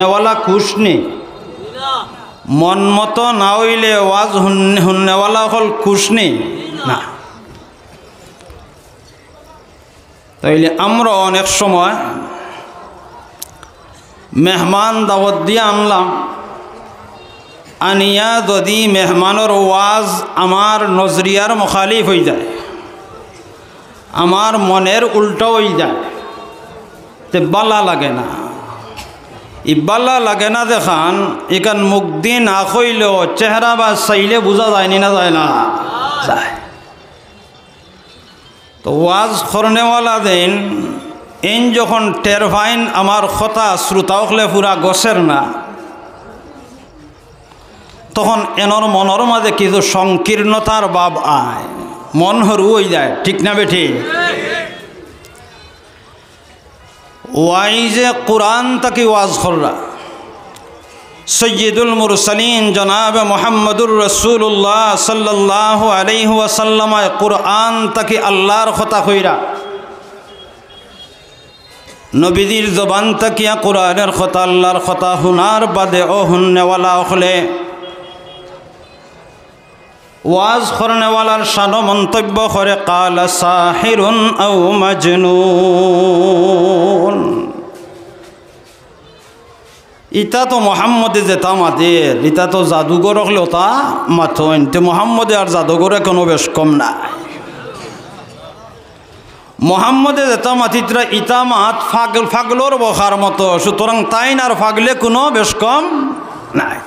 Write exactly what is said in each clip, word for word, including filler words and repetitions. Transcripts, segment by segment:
হুননেওয়ালা খুশ নি? মন মতো না অইলে ওয়াজ হুন-, হুননেওয়ালা অকল খুশ নি? না। তাইলে আমরা অনেক সময় মেহমান দাওয়াত দিয়া আনলাম, আনিয়া যদি মেহমানর ওয়াজ আমার নজরিয়ার মুখালিফ অইযায়, আমার মনের উল্টা অইযায়, তে বালা লাগে না। ই বালা লাগে না যেখান, ইখান মুখদি না কইলেও চেহারা বা চাইলে বুঝা যায় নি না যায় না? যায়। তো ওয়াজ করনেওয়ালা যেইন, এইন যখন টের পাইন আমার কথা শ্রোতা অকলে পুরা গছের না, তখন এনর মনর মাঝে কিছু সংকীর্ণতার ভাব আয়, মন হুরু অইযায়, ঠিক না বেঠিক? ওয়াইজে কোরআন থাকি ওয়াজ কররা। সৈয়দুল মুরসালিন জনাবে মুহাম্মদুর রাসূলুল্লাহ সাল্লাল্লাহু আলাইহি ওয়াসাল্লামে কোরআন থাকি আল্লার কথা কইরা, নবীজির জবান থাকিয়া কোরআনর কথা, আল্লার কথা হুনার বাদে ও হুননেওয়ালা অকলে ওয়াজ করনেওয়ালার শানো মন্তব্য করে, "কালা সাহিরুন আও মাজনুন।" ইতা তো মোহাম্মদে যেতা মাতের, ইতা তো জাদুগর অকলে অতা মাতইন, তে মোহাম্মদে আর জাদুগরে কুনু বেশকম নায়। মোহাম্মদে যেতা মাতিতরা ইতা মাত ফাগল-, ফাগলর বকার মতো, সুতরাং তাইন আর ফাগলে কুনু বেশকম নায়।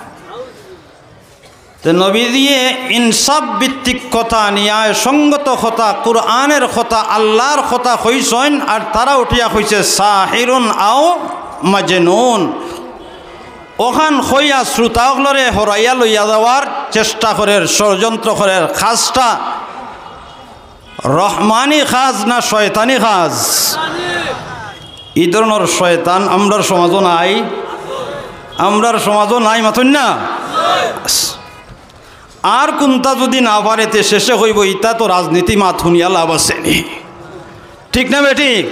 তে নবীজিয়ে ইনসাফ ভিত্তিক কথা, ন্যায় সঙ্গত কথা, কোরআনর কথা, আল্লার কথা কইছইন, আর তারা উঠিয়া কইছে, "সাহিরুন আও মাজনুন।" অখান কইয়া শ্রোতা অকলরে হরাইয়া লইয়া যাওয়ার চেষ্টা করের, ষড়যন্ত্র করের, কাজটা রহমানি কাজ না শয়তানি কাজ? ই ধরনর শয়তান আমরার সমাজো নাই, আমরার সমাজো নাই, মাতইন না? আর কুনতা যুদি না পারে, তে শেষে কইবো, "ইতা তো রাজনীতি মাত হুনিয়া লাভ আছে নি?" ঠিক না বেঠিক?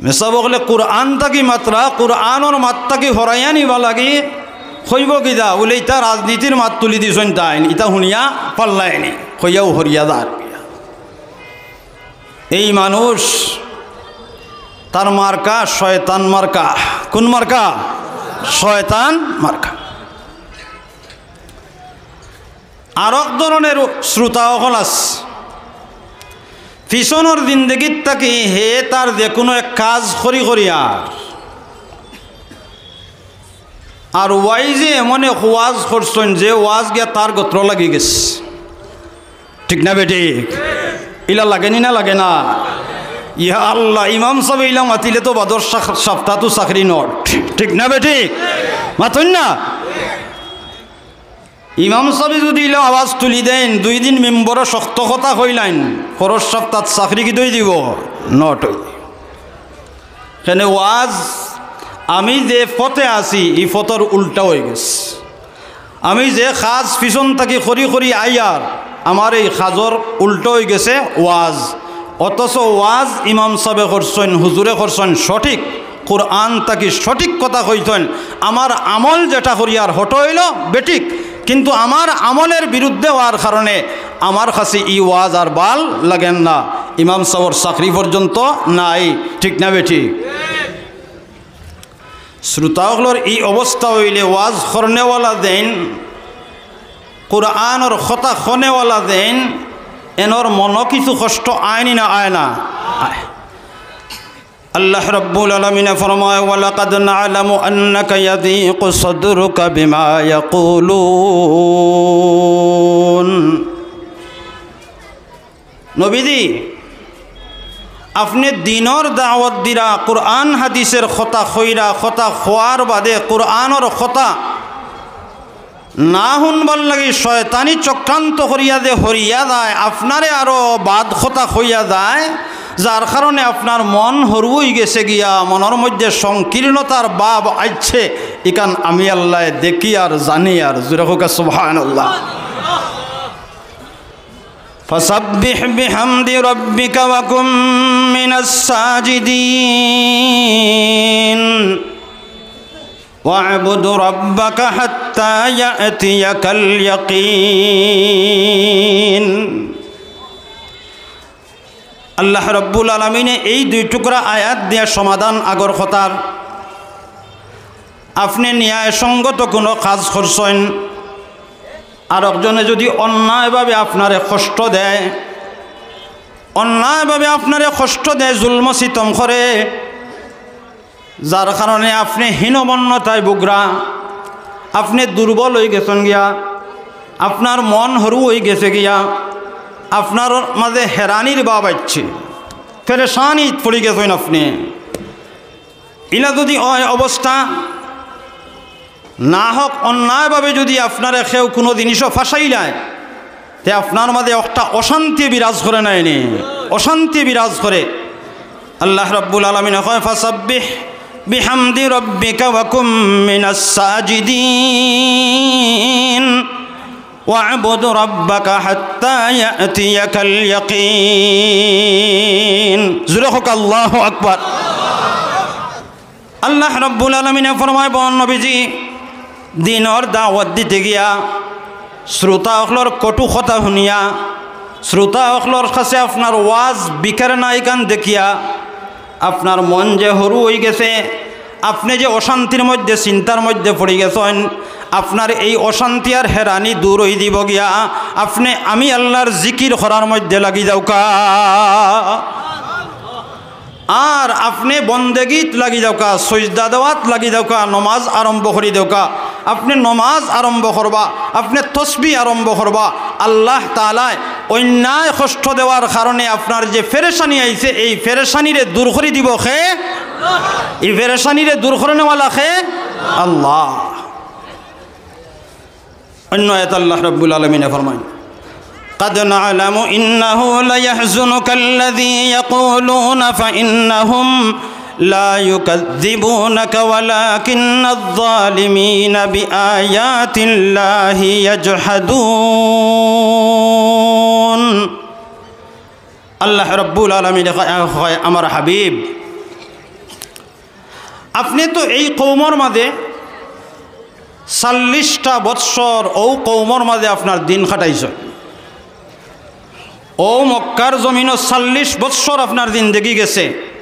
মেসাব অকলে কোরআন থাকি মাতরা, কোরআনর মাত থাকি হরাইয়া নিবার লাগি কইবো কিতা, বুলে, "ইতা রাজনীতির মাত তুলি দিছইন তাইন, ইতা হুনিয়া পারলায় নি," কইয়াউ হরিয়া যার। এই মানুষ, তার মার্কা শয়তান মার্কা। কুন মার্কা? শয়তান মার্কা। আরক ধরনর শ্রোতা অকল আছে, পিছনর জিন্দেগিত থাকি হে তার যেকুনু এক কাজ করি করি আর, আর ওয়াইজে এমন এক ওয়াজ করছইন যে ওয়াজ গিয়া তার গত্র লাগি গেছে। ঠিক না বেঠিক? ইলা লাগে নি না লাগে না? ইয়া আল্লাহ, ইমাম সাবে ইলা মাতিলে তো বাদর সাক-, সাপ্তাত চাকরি নট। ঠিক না বেঠিক? মাতইন না? ইমাম সাবে যুদি ইলা আওয়াজ তুলি দেইন, দুই দিন মেম্বরে শক্ত কথা কইলাইন, পরর সাপ্তাত চাকরি কিতা অই দিবো? নট অই। কেনে ওয়াজ, আমি যে পথে আছি, ই পথর উল্টা অই গেছে। আমি যে কাজ পিছন থাকি করি করি আইয়ার, আমার এই কাজর উল্টা অই গেছে ওয়াজ। অথচ ওয়াজ ইমাম সাবে করছইন, হুজুরে করছইন সঠিক, কোরআন থাকি সঠিক কথা কইছইন। আমার আমল যেটা করিয়ার হটা অইলো বেঠিক, কিন্তু আমার আমলর বিরুদ্ধে অওয়ার কারণে আমার কাছে ই ওয়াজ আর বাল লাগের না। ইমাম সাবর চাকরি পর্যন্ত নাই, ঠিক না বেঠিক? শ্রোতা অকলর ই অবস্থা অইলে ওয়াজ করনেওয়ালা যেইন, কোরআনর কথা কনেওয়ালা যেইন, এনর মনো কিছু কষ্ট আয় নি না আয় না? আয়। আল্লাহ রাব্বুল আলামিনে ফরমায়, "ওয়ালাকাদ না'লামু আন্নাকা ইয়াযীকু সাদরুকা বিমা ইয়াকুলুন।" নবীজি, আপনে দ্বীনর দাওয়াত দিরা, কোরআন হাদিসর কথা কইরা, কথা কওয়ার বাদে কোরআনর কথা না হুনবার লাগি শয়তানি চক্রান্ত করিয়া যে হরিয়া যায়, আপনারে আরো বাদ কথা কইয়া যায়, যার কারণে আপনার মন হুরু অই গেছে গিয়া, মনর মধ্যে সংকীর্ণতার ভাব আইছে। ইখান আমি আল্লায় দেখি আর জানি আর। জোরে কউক্কা সুবহানাল্লাহ। فسبح بحمد ربك وكن من الساجدين। واعبد ربك حتى يأتيك اليقين। আল্লাহ রাব্বুল আলামিনে এই দুই টুকরা আয়াত দিয়া সমাধান আগর কথার। আপনে ন্যায়সঙ্গত কুনু কাজ করছইন, আরকজনে যুদি অন্যায়ভাবে আপনারে কষ্ট দেয়, অন্যায়ভাবে আপনারে কষ্ট দেয়, জুলম সিতম করে, যার কারণে আপনে হীনমন্যতায় ভুগরা, আপনে দুর্বল অইগেছইন গিয়া, আপনার মন হুরু অইগেছে গিয়া, আপনার মাঝে হেরানির ভাব আইছে, পেরেশানিত পড়িগেছইন আপনে। ইলা যুদি অয় অবস্থা, না হক অন্যায়ভাবে যুদি আপনারে কেউ কুনু জিনিসও ফাঁসাইলায়, তে আপনার মাঝে একটা অশান্তি বিরাজ করে নায়নি? অশান্তি বিরাজ করে। আল্লাহ রাব্বুল আলামিনে কয়, "ফাসাব্বিহ বিহামদি রাব্বিকা ওয়া কুম মিনাস সাজিদিন ওয়া'বুদ রাব্বাকা হাত্তা ইয়াতিয়াকাল ইয়াকিন।" জোরে কউক্কা, আল্লাহু আকবার। আল্লাহ রাব্বুল আলামিনে ফরমায়, বন নবীজি, দ্বীনর দাওয়াত দিতে গিয়া শ্রোতা অকলর কটু কথা হুনিয়া, শ্রোতা অকলর কাছে আপনার ওয়াজ বিকার না ইখান দেখিয়া আপনার মন যে হুরু অইগেছে, আপনে যে অশান্তির মধ্যে, চিন্তার মধ্যে পড়িগেছইন, আপনার এই অশান্তি আর হেরানি দূর অইযিবো গিয়া, আপনে আমি আল্লাহর জিকির করার মধ্যে লাগি যাউক্কা। আর আপনে বন্দেগীত লাগি যাউক্কা, সইজদা দেওয়াত লাগি যাউক্কা, নমাজ আরম্ভ করি দেউক্কা। আপনে নমাজ আরম্ভ করবা, আপনে তসবিহ আরম্ভ করবা। আল্লাহ তাআলায় অন্যায় কষ্ট দেওয়ার কারণে আপনার যে পেরেশানি আইছে, এই পেরেশানিরে দূর করি দিবো কে? এই পেরেশানিরে দূর করে নেওয়ালা কে? আল্লাহ। অন্য আয়াত আল্লাহ রাব্বুল আলামিনে ফরমাইন, "قد نعلم إنه ليحزنك الذي يقولون فإنهم لا يكذبونك ولكن الظالمين بآيات الله يجحدون।" আল্লাহ রাব্বুল আলামিনে কয়, কয়, আমার হাবিব, আপনে তো এই কওমর মাঝে চল্লিশটা বৎসর অউ কওমর মাঝে আপনার দিন কাটাইছইন। অউ মক্কার জমিনো চল্লিশ বৎসর আপনার জিন্দেগি গেছে।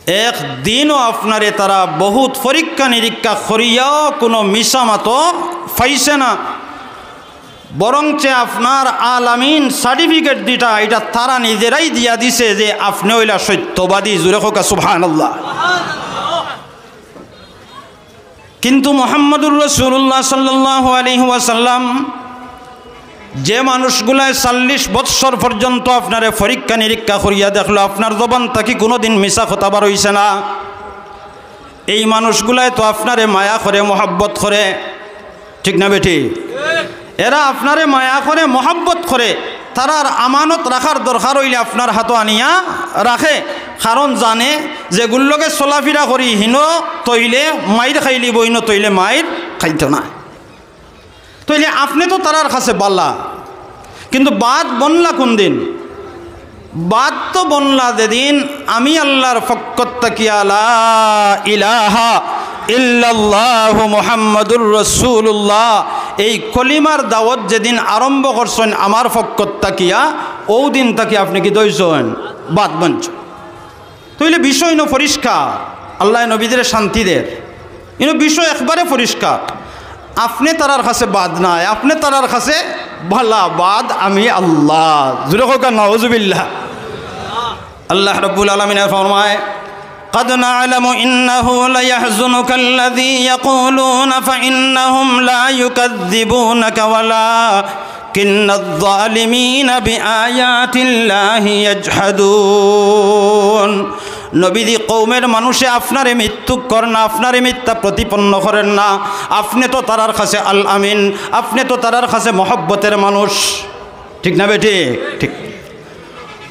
এক দিনও আপনারে তারা বহুত পরীক্ষা নিরীক্ষা করিয়াও কুনু মিছা মাতো পাইছে না। বরঞ্চ আপনার আল আমিন certificate যেটা, ইটা তারা নিজেরাই দিয়া দিছে যে আপনে অইলা সত্যবাদী। জোরে কউক্কা সুবহানাল্লাহ। কিন্তু মুহাম্মাদুর রাসূলুল্লাহ সাল্লাল্লাহু আলাইহি ওয়াসাল্লাম, যে মানুষগুলায় চল্লিশ বৎসর পর্যন্ত আপনারে পরীক্ষা নিরীক্ষা করিয়া দেখলো, আপনার জবান থাকি কুনুদিন মিছা কথা বার অইছে না, এই মানুষগুলায় তো আপনারে মায়া করে, মহব্বত করে, ঠিক না বেঠিক? এরা আপনারে মায়া করে, মহব্বত করে, তারার আমানত রাখার দরকার অইলে আপনার হাতো আনিয়া রাখে, কারণ জানে যেগুর লগে চলাফিরা করি হিনো তইলে মাইর খাইলিবো, ইনো তইলে মাইর খাইতো নায়। তইলে আপনে তো তারার কাছে বালা, কিন্তু বাদ বনলা কুনদিন? বাদ তো বনলা যেদিন আমি আল্লাহর পক্ষ থাকিয়া লা ইলাহা ইল্লাল্লাহু মুহাম্মাদুর রাসূলুল্লাহ এই কলিমার দাওয়াত যেদিন আরম্ভ করছইন আমার পক্ষ থাকিয়া, অউ দিন থাকি আপনে কিতা অইছইন? বাদ বনছইন। তইলে বিষয় ইনো পরিষ্কার, আল্লায় নবীজিরে শান্তি দের। ইনো বিষয় একবারে পরিষ্কার। আপনে তারার কাছে বাদ নায়, আপনে তারার কাছে বালা, বাদ আমি আল্লাহ। জোরে কউক্কা, নাউজুবিল্লাহ। আল্লাহ রাব্বুল আলামিনে ফরমায়, "قد نعلم إنه ليحزنك الذي يقولون فإنهم لا يكذبونك ولكن الظالمين بآيات الله يجحدون।" নবীজি, কওমের মানুষে আপনারে মিথ্যুক কর না, আপনারে মিথ্যা প্রতিপন্ন করের না। আপনে তো তারার কাছে আল আমিন, আপনে তো তারার কাছে মহব্বতের মানুষ, ঠিক না বেঠিক? ঠিক।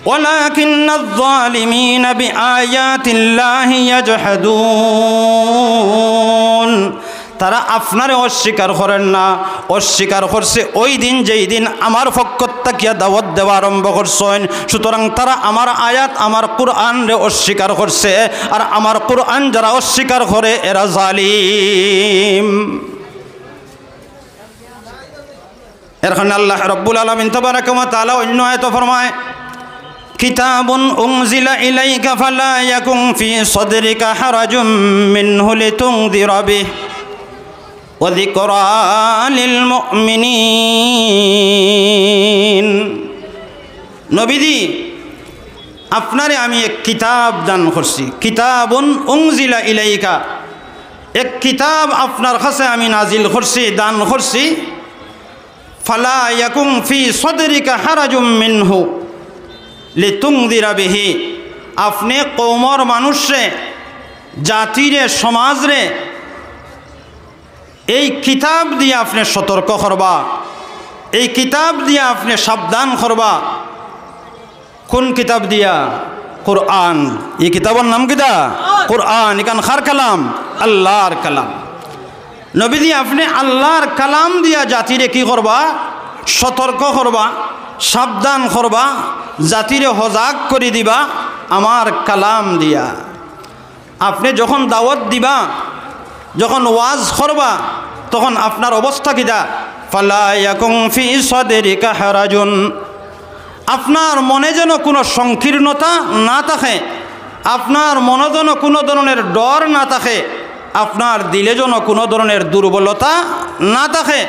ولكن الظالمين بآيات الله يجحدون। তারা আপনারে অস্বীকার করের না, অস্বীকার করছে ওই দিন যেই দিন আমার পক্ষ থাকিয়া দাওয়াত দেওয়া আরম্ভ করছইন। সুতরাং তারা আমার আয়াত, আমার কোরআনরে অস্বীকার করছে। আর আমার কোরআন যারা অস্বীকার করে, এরা জালিম। এর কারণে আল্লাহ রাব্বুল আলামিন তাবারাকা ওয়া তাআলা অন্য আয়াতে ফরমায়, "কিতাবুন উনজিলা ইলাইকা ফালা ইয়াকুন ফি সাদরিকা হারাজুম মিনহু লিতুনযিরা বিহি ওয়া যিকরা লিল মুমিনিন।" নবীজি, আপনারে আমি এক কিতাব দান করছি, কিতাবুন উনজিলা ইলাইকা, এক কিতাব আপনার কাছে আমি নাজিল করছি, দান করছি। ফালা ইয়াকুন ফি সাদরিকা হারাজুম মিনহু লিতুনযিরা বিহি। আপনে কওমর মানুষরে, জাতিরে, সমাজরে এই কিতাব দিয়া আপনে সতর্ক করবা, এই কিতাব দিয়া আপনে সাবধান করবা। কোন কিতাব দিয়া? কোরআন। এই কিতাবর নাম কিতা? কোরআন। ইখান কার কালাম? আল্লাহর কালাম। নবীজি, আপনে আল্লাহর কালাম দিয়া জাতিরে কি করবা? সতর্ক করবা, সাবধান করবা, জাতিরে হজাগ করি দিবা আমার কালাম দিয়া। আপনে যখন দাওয়াত দিবা, যখন ওয়াজ করবা, তখন আপনার অবস্থা কিতা? ফালা ইয়াকুন ফি সাদরিকা হারাজুন। আপনার মনে যেন কোনো সংকীর্ণতা না থাকে, আপনার মনে যেন কোনো ধরনের ডর না থাকে, আপনার দিলে যেন কোনো ধরনের দুর্বলতা না থাকে।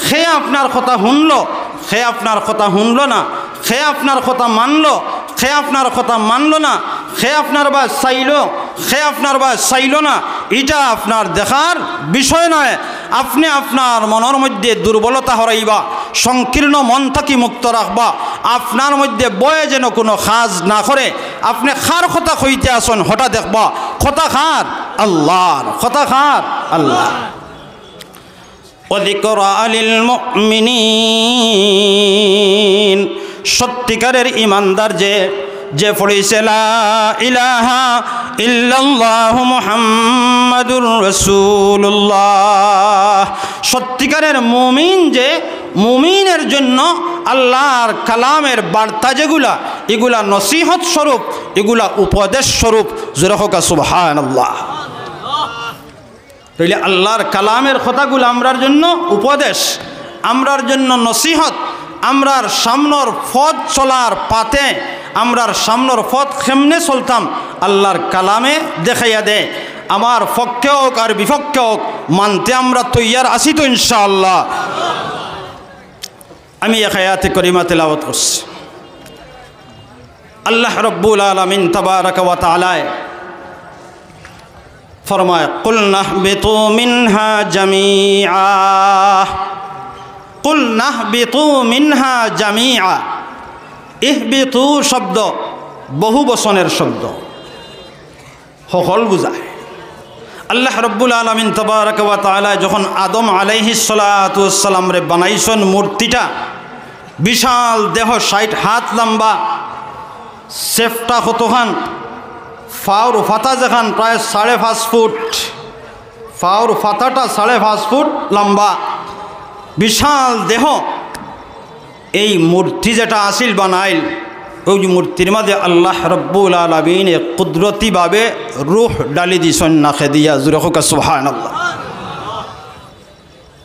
কে আপনার কথা হুনলো, কে আপনার কথা হুনলো না, কে আপনার কথা মানলো, কে আপনার কথা মানলো না, কে আপনার বায় চাইলো, কে আপনার বায় চাইলো না, ইটা আপনার দেখার বিষয় নয়। আপনে আপনার মনর মধ্যে দুর্বলতা হরাইবা, সংকীর্ণ মন থাকি মুক্ত রাখবা। আপনার মধ্যে ভয় যেন কোনো কাজ না করে। আপনে কার কথা কইতে আছইন, হটা দেখবা। কথা কার? আল্লাহর। কথা কার? আল্লাহ। ওয়া যিকরা লিল মুমিনিন। সত্যিকারের ইমানদার যে, যে পড়ছে লা ইলাহা ইল্লাল্লাহু মুহাম্মাদুর রাসূলুল্লাহ। সত্যিকারের মুমিন যে, মুমিনের জন্য আল্লাহর কালামের বার্তা যেগুলা, ইগুলা নসিহত স্বরূপ, ইগুলা উপদেশ স্বরূপ। জোরে কউক্কা সুবহানাল্লাহ। তাইলে আল্লাহর কালামের কথাগুলো আমরার জন্য উপদেশ, আমরার জন্য নসিহত, আমরার সামনর পথ চলার পাথে, আমরার সামনর পথ কেমনে চলতাম, আল্লাহর কালামে দেখাইয়া দেয়। আমার পক্ষে হোক আর বিপক্ষে হোক, মানতে আমরা তৈয়ার আছি তো ইনশাআল্লাহ? আমি এক আয়াতে করিমা তেলাওয়াত করছি। আল্লাহ রব্বুল আলামিন তাবারাকা ওয়া তাআলায় ফরমায়, "কুলনা ইহবিতু মিনহা জামিআ।" "কুলনা ইহবিতু মিনহা জামিআ।" ইহবিতু শব্দ বহু বচনের শব্দ, হকল বুঝায়। আল্লাহ রব্বুল আলামিন তাবারাকা ওয়া তাআলায় যখন আদম আলাইহিস সালাতু ওয়াস সালামরে বানাইছইন মূর্তিটা, বিশাল দেহ, ষাইট হাত লম্বা, শেফটা কতখান, পাওর পাতা যেখান প্রায় সাড়ে পাঁচ ফুট, পাওর পাতাটা সাড়ে পাঁচ ফুট লম্বা, বিশাল দেহ। এই মূর্তি যেটা আছিল বানাইল, ওই মূর্তির মাঝে আল্লাহ রব্বুল আলামিনে কুদরতিভাবে রূহ ডালি দিছইন নাকে দিয়া। জোরে কউক্কা সুবহানাল্লাহ।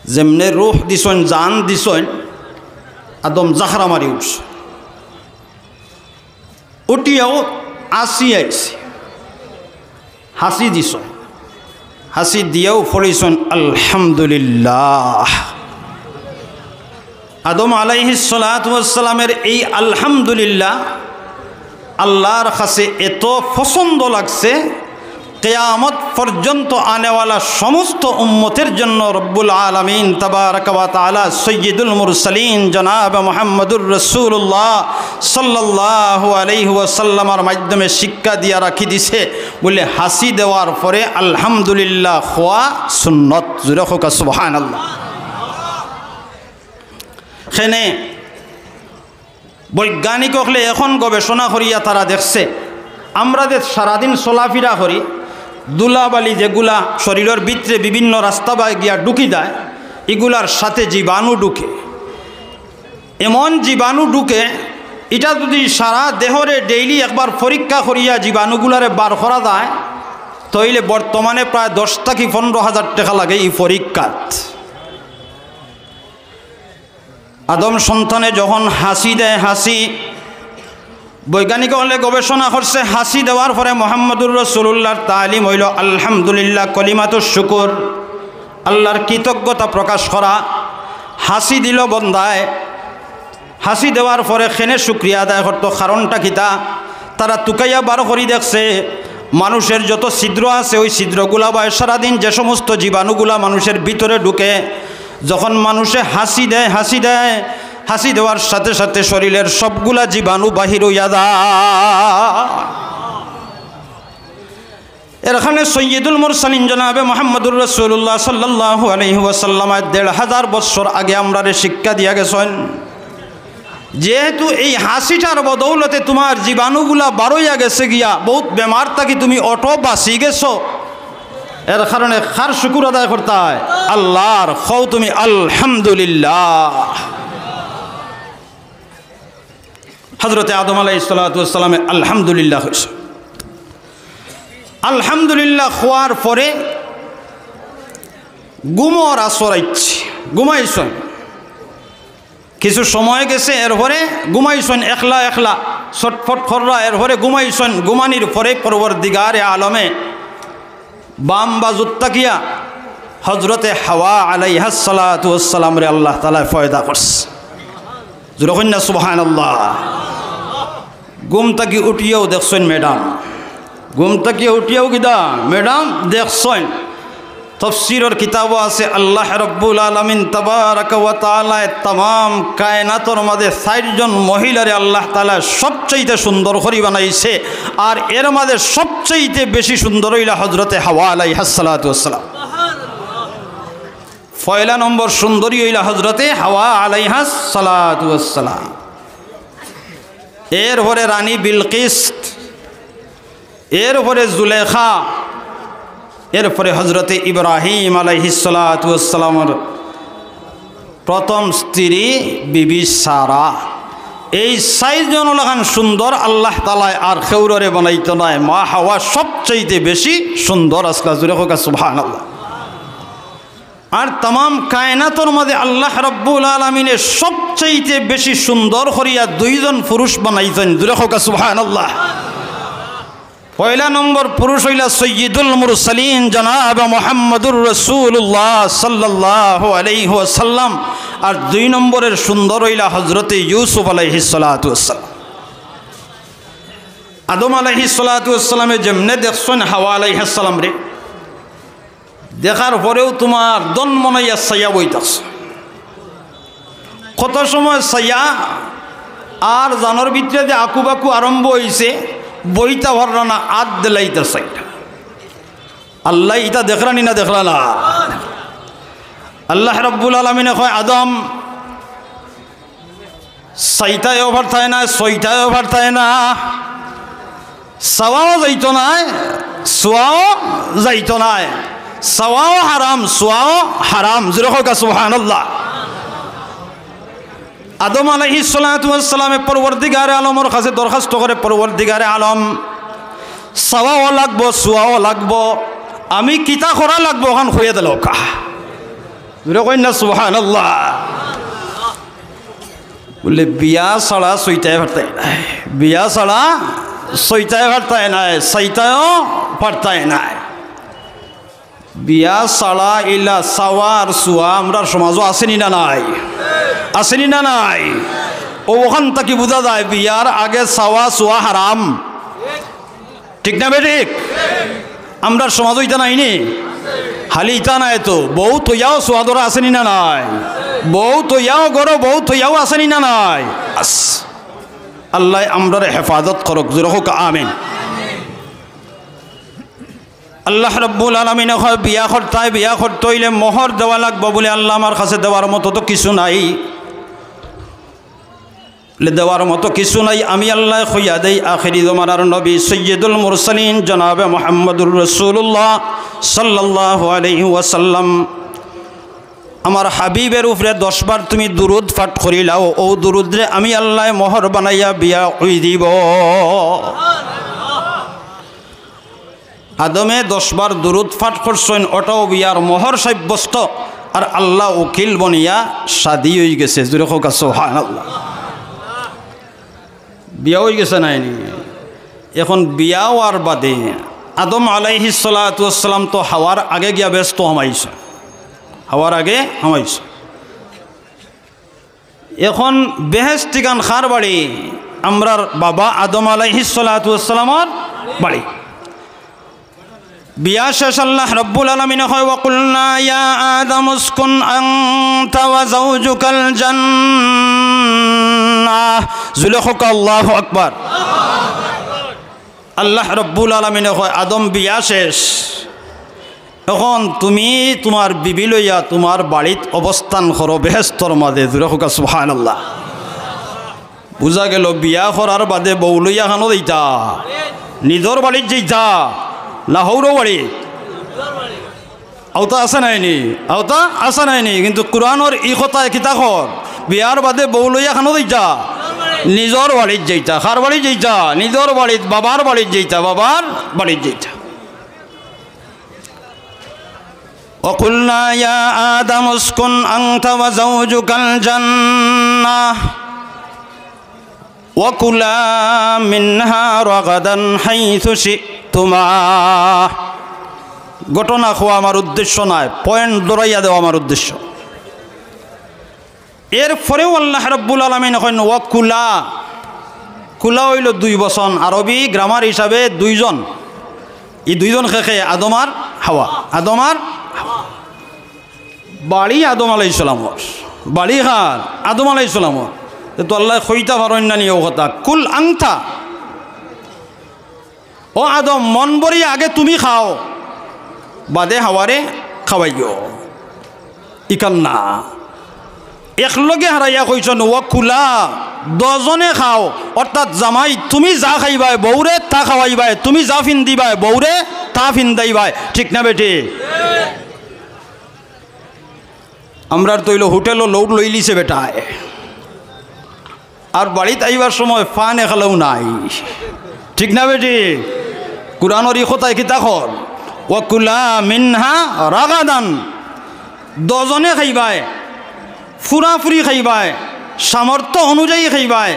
যেমনে রূহ দিছইন, জান দিছইন, আদম জাখরা মারি উঠছে। উঠিয়াও হাছি আইছে, হাছি দিছইন, হাছি দিয়াও পড়ছইন আলহামদুলিল্লাহ। আদম আলাইহিস সালাতু ওয়াস সালামের এই আলহামদুলিল্লাহ আল্লাহর কাছে এত পছন্দ লাগছে, কিয়ামত পর্যন্ত আনেওয়ালা সমস্ত উম্মতের জন্য রব্বুল আলামিন তাবারাকা ওয়া তাআলা সাইয়্যিদুল মুরসালিন জনাব মুহাম্মদুর রাসূলুল্লাহ সাল্লাল্লাহু আলাইহি ওয়াসাল্লামের মাধ্যমে শিক্ষা দিয়া রাখি দিছে, বলে হাছি দেওয়ার পরে আলহামদুলিল্লাহ কওয়া সুন্নত। জোরে কউক্কা সুবহানাল্লাহ। কেনে বৈজ্ঞানিক অকলে এখন গবেষণা করিয়া তারা দেখছে, আমরা যে সারাদিন চলাফিরা করি, ধুলাবালি যেগুলা শরীরর ভিতরে বিভিন্ন রাস্তা বায় গিয়া ঢুকি যায়, ইগুলার সাথে জীবাণু ঢুকে। এমন জীবাণু ঢুকে, ইটা যদি সারা দেহরে ডেইলি একবার পরীক্ষা করিয়া জীবাণুগুলারে বার করা যায়, তাইলে বর্তমানে প্রায় দশ থাকি পনরো হাজার টেকা লাগে ই পরীক্ষাত। আদম সন্তানে যখন হাসি দেয়, হাসি, বৈজ্ঞানিক অকলে গবেষণা করছে, হাসি দেওয়ার পরে মোহাম্মদুর রাসূলুল্লাহর তালিম অইলো আলহামদুলিল্লাহ, কলিমাতুশ শুকুর, আল্লাহর কৃতজ্ঞতা প্রকাশ করা। হাসি দিলো বন্দায়, হাসি দেওয়ার পরে কেনে শুকরিয়া আদায় করতো, কারণটা কিতা? তারা তুকাইয়া বার করি দেখছে, মানুষের যত ছিদ্র আছে, ওই ছিদ্রগুলা বায় সারাদিন যে সমস্ত জীবাণুগুলা মানুষের ভিতরে ঢুকে, যখন মানুষে হাসি দেয়, হাসি দেয়, হাসি দেওয়ার সাথে সাথে শরীরের সবগুলা জীবাণু বাহির অইয়া যায়। এর কারণে সৈয়দুল মুরসালিন জনাবে মোহাম্মদুর রাসূলুল্লাহ সাল্লাল্লাহু আলাইহি ওয়াসাল্লাম দেড় হাজার বছর আগে আমরারে শিক্ষা দিয়া গেছেন, যেহেতু এই হাসিটার বদৌলতে তোমার জীবাণুগুলা বারইয়া গেছে গিয়া, বহুত বেমার থাকি তুমি অটো বাঁচি গেছো, এর কারণে কার শুকুর আদায় করতায়? আল্লাহর। কও তুমি আলহামদুলিল্লাহ। হযরতে আদম আলাইহিস সালাতু ওয়াস সালামে আলহামদুলিল্লাহ কইছে। আলহামদুলিল্লাহ কওয়ার পরে ঘুমর আসর আইছে, ঘুমাইছইন। কিছু সময় গেছে, এরপরে ঘুমাইছইন একলা একলা, ছটফট কররা, এরপরে ঘুমাইছইন। ঘুমানির পরে পরওয়ারদিগারে আলমে বাম বাজুত থাকিয়া হযরতে হাওয়া আলাইহাস সালাতু ওয়াস সালামরে আল্লাহ তাআলায় পয়দা করছে। জোরে কইন না সুবহানাল্লাহ। ঘুম থাকি উঠিয়াউ দেখছইন ম্যাডাম, ঘুম থাকি উঠিয়াউ কিতা ম্যাডাম দেখছইন। তফসিরর কিতাবো আছে, আল্লাহ রাব্বুল আলামিন তাবারাকা ওয়া তাআলায় তামাম কায়নাতর মাঝে চাইরজন মহিলারে আল্লাহ তাআলায় সবচাইতে সুন্দর করি বানাইছে, আর এর মাঝে সবচাইতে বেশি সুন্দর অইলা হযরতে হাওয়া আলাইহাস সালাতু ওয়াস সালাম। পয়লা নম্বর সুন্দরী অইলা হযরতে হাওয়া আলাইহাস সালাতু ওয়াস সালাম। এরপরে রানী বিলকিস, এরপরে জুলেখা, এরপরে হযরতে ইব্রাহিম আলাইহিস সালাতু ওয়াস সালামর প্রথম স্ত্রী বিবি সারা। এই চাইরজন লাখান সুন্দর আল্লাহ তাআলায় আর কেউররে বানাইতো নায়। মা হাওয়া সবচাইতে বেশি সুন্দর আছলা। জোরে কউক্কা সুবহানাল্লাহ। আর তামাম কায়নাতর মাঝে আল্লাহ রাব্বুল আলামিনে সবচাইতে বেশি সুন্দর করিয়া দুইজন পুরুষ বানাইছইন। জোরে কউক্কা সুবহানাল্লাহ। পয়লা নম্বর পুরুষ অইলা সৈয়দুল মুরসালিন জনাব মুহাম্মদুর রাসূলুল্লাহ সাল্লাল্লাহু আলাইহি ওয়াসাল্লাম, আর দুই নম্বরের সুন্দর অইলা হযরতে ইউসুফ আলাইহিস সালাতু ওয়াস সালাম। আদম আলাইহিস সালাতু ওয়াস সালামে যেমনে দেখছইন হাওয়া আলাইহাস সালামরে, দেখার পরেউ তোমার দন মনাইয়া চাইয়া বই থাকছো। কত সময় চাইয়া আর জানর ভিতরে যে আকু বাকু আরম্ভ অইছে, বইতা পাররা না, আত দিলাইতা চাইরা। আল্লায় ইতা দেখরা নি না দেখরা না? আল্লাহ রাব্বুল আলামিনে কয়, আদম, চাইতায়ও পারতায় না, ছইতায়ও পারতায় না, চাওয়াও যাইতো নায়, চুয়াও যাইতো নায়, চাওয়াও হারাম, চুয়াও হারাম। জোরে কউক্কা সুবহানাল্লাহ। আদম আলাইহিস সালাতু ওয়াস সালামে পরওয়ারদিগারে আলমর কাছে দরখাস্ত করে, পরওয়ারদিগারে আলম, চাওয়াও লাগবো, চুয়াও লাগবো, আমি কিতা করা লাগবো, অখান কইয়া দিলাউক্কা। জোরে কইন না সুবহানাল্লাহ। বুলে, বিয়া ছাড়া ছইতায় পারতায় নায়, বিয়া ছাড়া ছইতায় পারতায় নায়, চাইতায়ও পারতায় নায়। বিয়া ছাড়া ইলা চাওয়া আর চুয়া আমরার সমাজো আছে নি না নাই? আছে নি না নাই? অউ অখান থাকি বুঝা যায় বিয়ার আগে চাওয়া চুয়া হারাম। ঠিক না বেঠিক? আমরার সমাজো ইতা নাই নি? খালি ইতা নায় তো, বউ থইয়াও চুয়া ধরা আছে নি না নাই? বউ থইয়াও ঘরো, বউ থইয়াও আছে নি না নাই? আস-, আল্লায় আমরারে হেফাজত করউক, জোরে কউক্কা আমিন। আল্লাহ রাব্বুল আলামিনে কয়, বিয়া করতায়, বিয়া করতে অইলে মোহর দেওয়া লাগবো। বুলে, আল্লাহ, আমার কাছে দেওয়ার মতো তো কিছু নাই। দেওয়ার মতো কিছু নাই। আমি আল্লায় কইয়া দেই, আখেরি জমানার নবী সৈয়দুল মুরসালিন জনাবে মুহাম্মদুর রাসূলুল্লাহ সাল্লাল্লাহু আলাইহি ওয়াসাল্লাম, আমার হাবিবের উপরে দশ বার তুমি দুরুদ পাঠ করিলাও, অউ দুরুদরে আমি আল্লায় মোহর বানাইয়া বিয়া অই দিবো। আদমে দশ বার দুরুদ পাঠ করছইন, অটাও বিয়ার মোহর সাব্যস্ত, আর আল্লাহ উকিল বনিয়া শাদী অই গেছে। জুরে কউক্কা সুবহানাল্লাহ। বিয়া অই গেছে নায়নি? এখন বিয়া অওয়ার বাদে আদম আলাইহিস সালাতু ওয়াস সালাম তো হাওয়ার আগে গিয়া বেহেস্তো হামাইছইন, হাওয়ার আগে হামাইছইন। এখন বেহেস্ত ইখান কার বাড়ি? আমরার বাবা আদম আলাইহিস সালাতু ওয়াস সালামর বাড়ি। বিয়া শেষ, আল্লাহ রাব্বুল আলামিনে কয়, "ওয়া কুলনা ইয়া আদামু উসকুন আনতা ওয়া যাওজুকাল জান্নাহ।" জুরে কউক্কা আল্লাহু আকবার। আল্লাহ রাব্বুল আলামিনে কয়, "আদম, বিয়া শেষ, এখন তুমি তুমার বিবি লইয়া তুমার বাড়িত অবস্থান করো বেহেস্তর মাঝে।" জুরে কউক্কা সুবহানাল্লাহ। বুঝা গেল, বিয়া করার বাদে বউ লইয়া কানো যাইতা? নিজর বাড়িত যাইতা না হউরর বাড়িত? অউতা আছে নায়নি? অউতা আছে নায়নি? কিন্তু কুরআনর ই কথায় কিতা কর? বিয়ার বাদে বউ লইয়া কানো যাইতা? নিজর বাড়িত যাইতা। কার বাড়িত যাইতা? নিজর বাড়িত, বাবার বাড়িত যাইতা, বাবার বাড়িত যাইতা। وقلنا يا آدم اسكن أنت وزوجك الجنة وكلا منها رغدا حيث شئتما। ঘটনা কওয়া আমার উদ্দেশ্য নায়, পয়েন্ট ধরাইয়া দেওয়া আমার উদ্দেশ্য। এরপরেও আল্লাহ রাব্বুল আলামিন কইন, "ওয়া কুলা।" কুলা অইলো দুই বচন, আরবি গ্রামার হিসাবে দুইজন। ই দুইজন কে কে? আদম আর হাওয়া। আদম আর হাওয়া। বাড়ি আদম আলাইহিস সালামর। বাড়ি কার? আদম আলাইহিস সালামর। তে তো আল্লায় কইতা পারইন না নি অউ কথা, "কুল আনতা।" ও আদম, মন ভরিয়া আগে তুমি খাও, বাদে হাওয়ারে খাওয়াইও। ইখান না, একলগে হারাইয়া কইছইন, "ওয়া কুলা", দুইজনে খাও, অর্থাৎ জামাই তুমি যা খাইবায় বউরে তা খাওয়াইবায়, তুমি যা ফিন্দিবায় বউরে তা ফিন্দাইবায়। ঠিক না বেঠিক? আমরার তো অইলো হোটেলো লোড লইলিছে বেটায়, আর বাড়িত আইবার সময় পান একলাও নাই। ঠিক না বেঠিক? কুরআনর ই কথায় কিতা কর? "ওয়া কুলা মিনহা রাগাদান।" দুইজনে খাইবায়, পুরাপুরি খাইবায়, সামর্থ্য অনুযায়ী খাইবায়।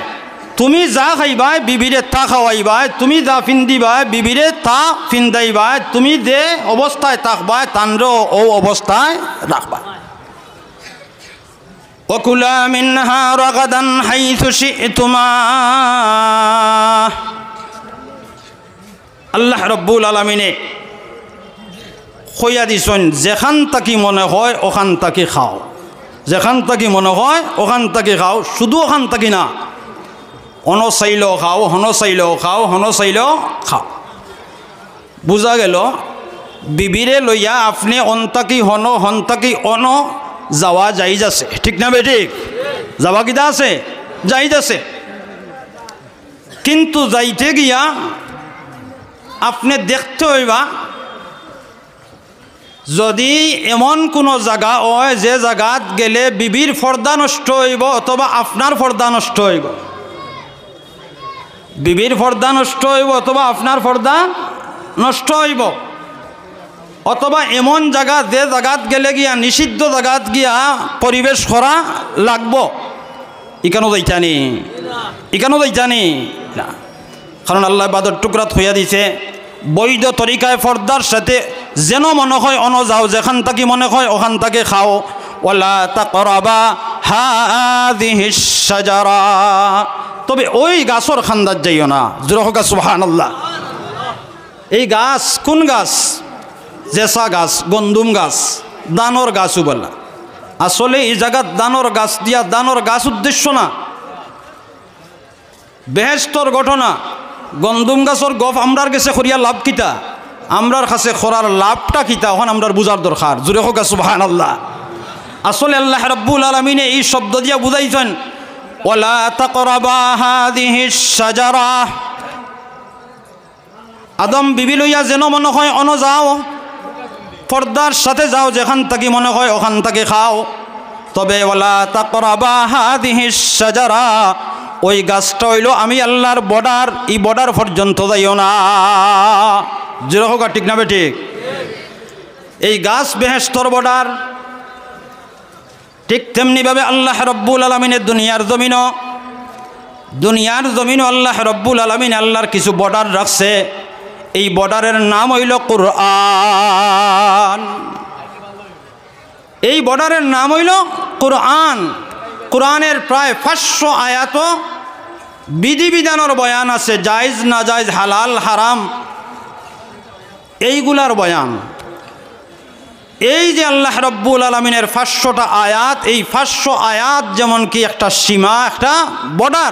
তুমি যা খাইবায়, বিবিরে তা খাওয়াইবায়, তুমি যা ফিন্দিবায়, বিবিরে তা ফিন্দাইবায়, তুমি যে অবস্থায় থাকবায়, তানরেও অউ অবস্থায় রাখবায়। وكلا منها رغدا حيث شئتما। আল্লাহ রাব্বুল আলামিনে কইয়া দিছইন, "যেখান থাকি মনে কয় অখান থাকি খাও, যেখান থাকি মনে কয় অখান থাকি খাও, শুধু অখান থাকি না, অনো চাইলেও খাও, হনো চাইলেও খাও, হনো চাইলেও খাও।" বুঝা গেল, বিবিরে লইয়া আপনে অন থাকি হনো, হন থাকি অনো যাওয়া জাইজ আছে, ঠিক না বেঠিক? যাওয়া কিতা আছে? জাইজ আছে। কিন্তু যাইতে গিয়া আপনে দেখতে অইবা, যদি এমন কুনু জাগা অয় যে জাগাত গেলে বিবির পর্দা নষ্ট অইবো অথবা আপনার পর্দা নষ্ট অইবো, বিবির পর্দা নষ্ট অইবো অথবা আপনার পর্দা নষ্ট অইবো, অথবা এমন জাগা যে জাগাত গেলে গিয়া নিষিদ্ধ জাগাত গিয়া পরিবেশ করা লাগবো, ইখানো যাইতা নি? ইখানো যাইতা নি? না। কারণ আল্লায় বাদর টুকরাত কইয়া দিছে, বৈধ তরিকায় পর্দার সাথে যেন মনে কয় অনো যাও, যেখান থাকি মনে কয় অখান থাকি খাও। "ওয়ালা তাকরাবা হাযিহিশ শাজারা।" তবে অউ গাছর কান্দাত যাইও না। জুরে কউক্কা সুবহানাল্লাহ। এই গাছ কুন গাছ? যেছা গাছ, গন্দুম গাছ, ধানর গাছ অউ বলা। আসলে ই জাগাত ধানর গাছ দিয়া ধানর গাছ উদ্দেশ্য না। বেহেস্তর ঘটনা, গন্দুম গাছর গফ আমরার গেছে করিয়া লাভ কিতা? আমরার কাছে করার লাভটা কিতা? অখান আমরার বুঝার দরকার। জুরে কউক্কা সুবহানাল্লাহ। আসলে আল্লাহ রাব্বুল আলামিনে ই শব্দ দিয়া বুঝাইছইন, ولا تقربا هذه الشجرة। আদম বিবি লইয়া যেন মনে কয় অনো যাও, পর্দার সাথে যাও, যেখান থাকি মনে কয় ওখান থাকি খাও, তবে ولا تقربا هذه الشجرة, ওই গাছটা অইলো আমি আল্লাহর বর্ডার, ই বর্ডার পর্যন্ত যাইও না। জোরে কউক্কা, ঠিক না বেঠিক? এই গাছ বেহেশতর বর্ডার। ঠিক তেমনিভাবে আল্লাহ রব্বুল আলামিনে দুনিয়ার জমিনও, দুনিয়ার জমিনও আল্লাহ রব্বুল আলামিন আল্লাহর কিছু বর্ডার রাখছে। এই বর্ডারের নাম অইলো কুরআন। এই বর্ডারের নাম অইলো কুরআন। কুরআনের প্রায় পাঁচশো আয়াতো বিধিবিধানর বয়ান আছে, জায়েজ নাজায়েজ, হালাল হারাম, এইগুলার বয়ান। এই যে আল্লাহ রব্বুল আলামিনের পাঁচশোটা আয়াত, এই পাঁচশো আয়াত যেমন কি একটা সীমা, একটা বর্ডার,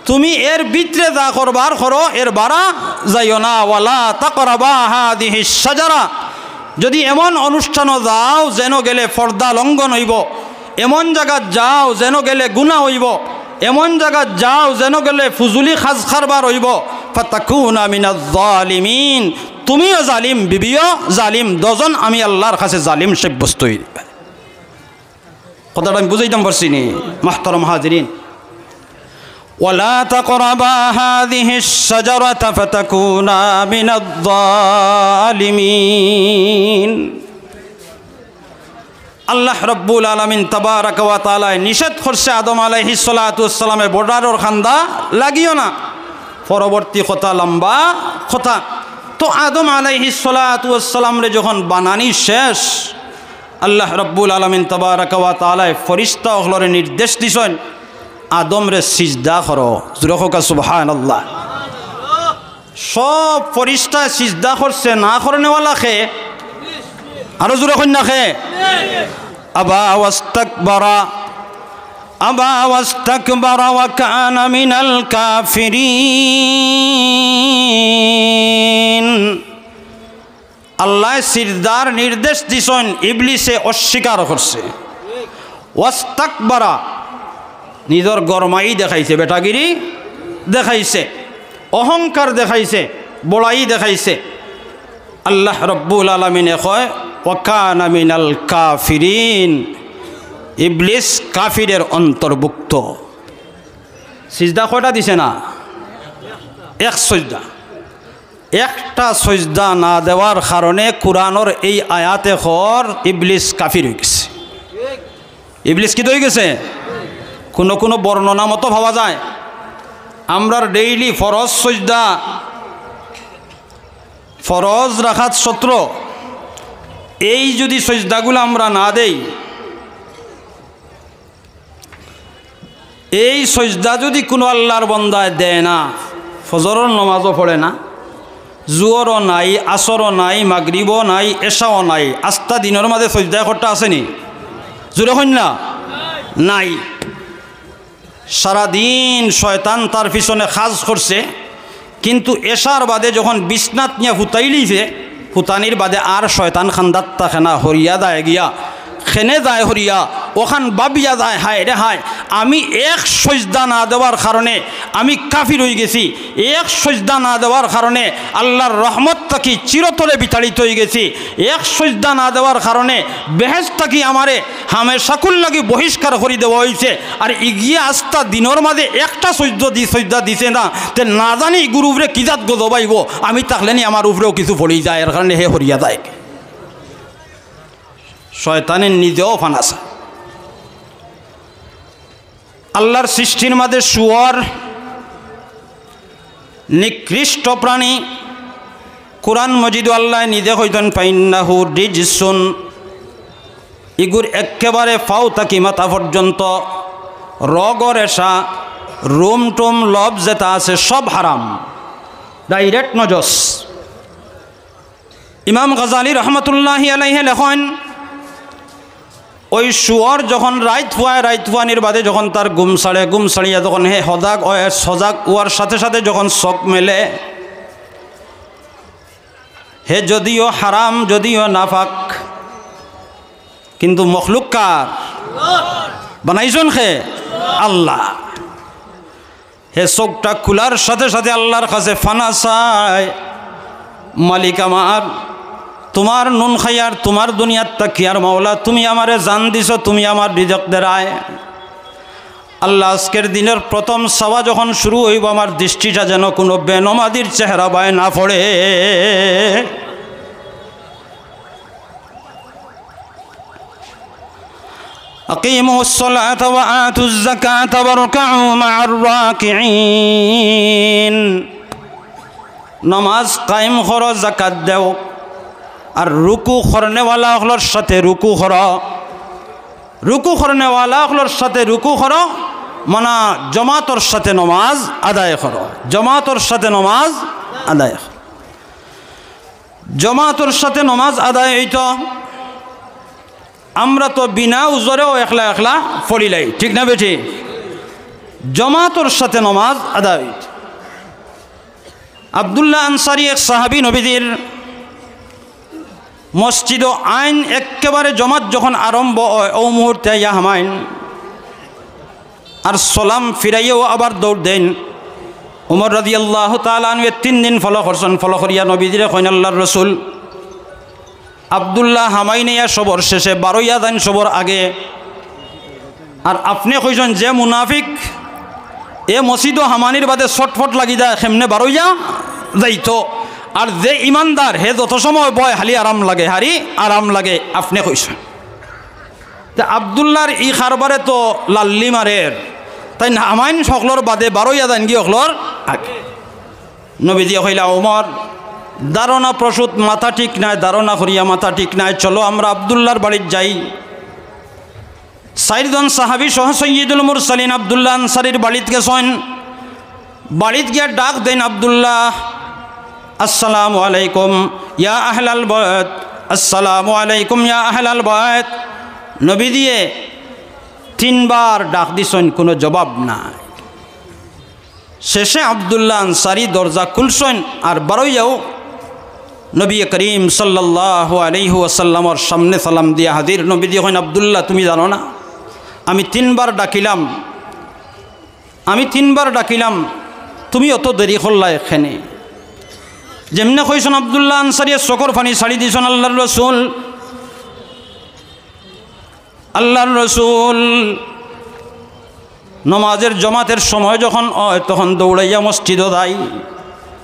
তুমি এর ভিতরে যা করবার করো, এর বারা যাইও না। ولا تقربا هذه الشجرة। যদি এমন অনুষ্ঠানো যাও যেন গেলে পর্দা লঙ্ঘন অইবো, এমন জাগাত যাও যেন গেলে গুনা অইবো, এমন জাগাত যাও যেন গেলে ফুজুলি খাজ কারবার অইবো, فتكونا من الظالمين। তুমিও জালিম, বিবিও জালিম, দুইজন আমি আল্লাহর কাছে জালিম সাব্যস্ত অইবা। কথাটা আমি বুঝাইতাম পারছি নি, মুহতারাম হাজিরিন? ولا تقربا هذه الشجرة فتكونا من الظالمين। আল্লাহ রব্বুল আলামিন তাবারাকা ওয়া তাআলায় নিষেধ করছে আদম আলাইহিস সালাতু ওয়াস সালামে বর্ডারর কান্দা লাগিও না। পরবর্তী কথা লম্বা কথা। তো আদম আলাইহিস সালাতু ওয়াস সালামরে যখন বানানি শেষ, আল্লাহ রব্বুল আলামিন তাবারাকা ওয়া তাআলায় ফিরিস্তা অকলরে নির্দেশ দিছইন, আদমরে সিজদা করো। জোরে কউক্কা সুবহানাল্লাহ। সব ফিরিস্তায় সিজদা করছে, না করনেওয়ালা কে? আরো জোরে কইন না কে? أبى واستكبر، أبى واستكبر وكان من الكافرين। আল্লায় সিজদার নির্দেশ দিছইন, ইবলিসে অস্বীকার করছে। ওয়াস্তাকবারা, নিজর গরমাই দেখাইছে, বেটাগিরি দেখাইছে, অহংকার দেখাইছে, বড়াই দেখাইছে। আল্লাহ রব্বুল আলামিনে কয়, "ওয়াকানা মিনাল কাফিরিন", ইবলিস কাফিরের অন্তর্ভুক্ত। সিজদা কয়টা দিছে না? এক সিজদা। একটা সিজদা না দেওয়ার কারণে কুরআনর এই আয়াতে কর ইবলিস কাফির অইগেছে। ইবলিস কিতা অইগেছে? কুনু কুনু বর্ণনা মতো পাওয়া যায়, আমরার ডেইলি ফরজ সিজদা, ফরজ রাকাত সতেরো, এই যুদি সিজদাগুলা আমরা না দেই, এই সিজদা যুদি কুনু আল্লার বন্দায় দেয় না, ফজরর নমাজও পড়ে না, জুহরও নাই, আসরও নাই, মাগরিবও নাই, এশাও নাই, আস্তা দিনর মাঝে সিজদা একটা আছে নি? জোরে কইন না? নাই। সারাদিন শয়তান তার পিছনে কাজ করছে, কিন্তু এশার বাদে যখন বিছনাত নিয়া হুতাইলিছে, হুতানির বাদে আর শয়তান কান্দাত থাকে না, হরিয়া যায় গিয়া, কেনে যায় হরিয়া, অখান ভাবিয়া যায়, হায় রে হায়, আমি এক সিজদা না দেওয়ার কারণে আমি কাফির অইগেছি, এক সিজদা না দেওয়ার কারণে আল্লার রহমত থাকি চিরতরে বিতাড়িত অইগেছি, এক সিজদা না দেওয়ার কারণে বেহেশত থাকি আমারে হামেশাকুর লাগি বহিষ্কার করি দেওয়া অইছে। আর ইগিয়ে আস্তা দিনর মাঝে একটা সিজদা দি-, সিজদা দিছে না, তে না জানি ইগুর উপরে কি জাত গজব আইবো, আমি থাকলে নি আমার উপরেও কিছু পড়ি যায়, এর কারণে হে হরিয়া যায়। শয়তানে নিজেও ফানাসা। আল্লার সৃষ্টির মাঝে শুয়োর নিকৃষ্ট প্রাণী। কুরআন মজিদো আল্লায় নিজে কইছইন, "ফাইন্নাহু রিজসুন।" ইগুর একেবারে পাও থাকি মাথা পর্যন্ত রগ রেশা, রুম টুম, লব যেটা আছে, সব হারাম, direct নজস। ইমাম গাজালি রহমতুল্লাহি আলাইহি লেখইন, ওই শুয়োর যখন রাইত পুয়ায়, রাইত পুয়ানির বাদে যখন তার ঘুম ছাড়ে, ঘুম ছাড়িয়া যখন হে হজাগ অয়, সজাগ অওয়ার সাথে সাথে যখন চোখ মেলে, হে যদিও হারাম, যদিও নাপাক, কিন্তু মখলুক কার? বানাইছইন কে? আল্লাহ। হে চউখটা খুলার সাথে সাথে আল্লার কাছে ফানা চায়, "মালিক আমার, তুমার নুন খাইয়ার, তুমার দুনিয়াত থাকিয়ার মাওলা, তুমি আমারে জান দিছো, তুমি আমার রিজিক দেরায়।" আল্লাহ, আজকের দিনর প্রথম চাওয়া যখন শুরু অইবো, আমার দৃষ্টিটা যেন কুনু বেনমাজির চেহারা বায় না পড়ে। أقيموا الصلاة وآتوا الزكاة واركعوا مع الراكعين। নমাজ কায়েম করো, যাকাত দেও, আর রুকু করনেওয়ালা অকলর সাথে রুকু করো, রুকু করনেওয়ালা অকলর সাথে রুকু করো, মানে জমাতর সাথে নমাজ আদায় করো, জমাতর সাথে নমাজ আদায় করো। জমাতর সাথে নমাজ আদায় অইতো। আমরা তো বিনা উজরেও একলা একলা পড়িলাই, ঠিক না বেঠিক? জমাতর সাথে নমাজ আদায় অইতো। আব্দুল্লাহ আনসারী এক সাহাবী, নবীজির মসজিদো আইন, একেবারে জমাত যখন আরম্ভ অয়, অউ মুহূর্তে আইয়া হামাইন। আর সালাম ফিরাইয়াও আবার দৌড় দেইন। উমর রাদিয়াল্লাহু তাআলা আনহুয়ে তিন দিন follow করছইন, follow করিয়া নবীজিরে কইন, "আল্লার রসুল, আব্দুল্লাহ হামাইন ইয়া সবর শেষে, বারইয়া যাইন সবর আগে। আর আপনে কইছইন যে মুনাফিক, এ মসজিদো হামানির বাদে ছটফট লাগি যায়, কেমনে বারইয়া যাইতো। আর যে ইমানদার, হে যত সময় বয়, খালি আরাম লাগে, খালি আরাম লাগে, আপনে কইছইন।" তে আব্দুল্লাহর ই কারবারে তো লাল্লি মারের, তাইন হামাইন হকলর বাদে বারইয়া যাইনগি হকলর আগে। নবীজিয়ে কইলা, "ওমর, ধারণা প্রসূত মাথা ঠিক নাই, ধারণা করিয়া মাথা ঠিক নাই, চলো আমরা আব্দুল্লাহর বাড়িত যাই।" চাইরজন সাহাবী সহ সৈয়দুল মুরসালিন আব্দুল্লাহ আনসারীর বাড়িত গেছইন। বাড়িত গিয়া ডাক দেইন, "আব্দুল্লাহ, আসসালামু আলাইকুম ইয়া আহলাল বায়ত, আসসালামু আলাইকুম ইয়া আহলাল বায়ত।" নবীজিয়ে তিনবার ডাক দিছইন, কুনু জবাব নাই। শেষে আব্দুল্লাহ আনসারী দরজা খুলছইন আর বারইয়াও নবী করিম সাল্লাল্লাহু আলাইহি ওয়াসাল্লামর সামনে সালাম দিয়া হাজির। নবীজিয়ে কইন, "আব্দুল্লাহ, তুমি জানো না, আমি তিনবার ডাকিলাম, আমি তিনবার ডাকিলাম, তুমি অত দেরি করলায় কেনে?" যেমনে কইছইন আব্দুল্লাহ আনসারীয়ে চউখর পানি ছাড়ি দিছইন আল্লার রসুল। আল্লার রসুল নমাজের জমাতের সময় যখন অয়, তখন দৌড়াইয়া মসজিদো যাই।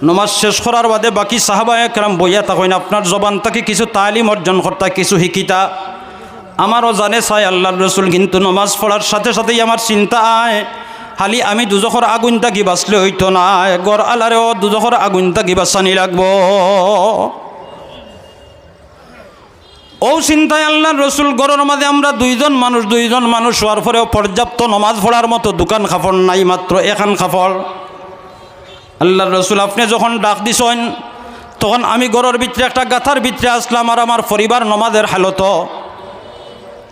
নমাজ শেষ করার বাদে বাকি সাহাবায়ে কেরাম বইয়া থাকইন, আপনার জবান থাকি কিছু তালিম অর্জন করতা, কিছু হিকিতা। আমারও জানে চায় আল্লার রসুল, কিন্তু নমাজ পড়ার সাথে সাথেই আমার চিন্তা আয়, খালি আমি দুজখর আগুইন থাকি বাঁচলে অইতো নায়, ঘর আলারেও দুজখর আগুইন থাকি বাঁচানি লাগবো। অউ চিন্তায় আল্লার রসুল, ঘরর মাঝে আমরা দুইজন মানুষ, দুইজন মানুষ অওয়ার পরেও পর্যাপ্ত নমাজ পড়ার মতো দুখান কাপড় নাই, মাত্র এখান কাপড়। আল্লার রসুল, আপনে যখন ডাক দিছইন, তখন আমি ঘরর ভিতরে একটা গাথার ভিতরে আছলাম, আর আমার পরিবার নমাজের হালতো।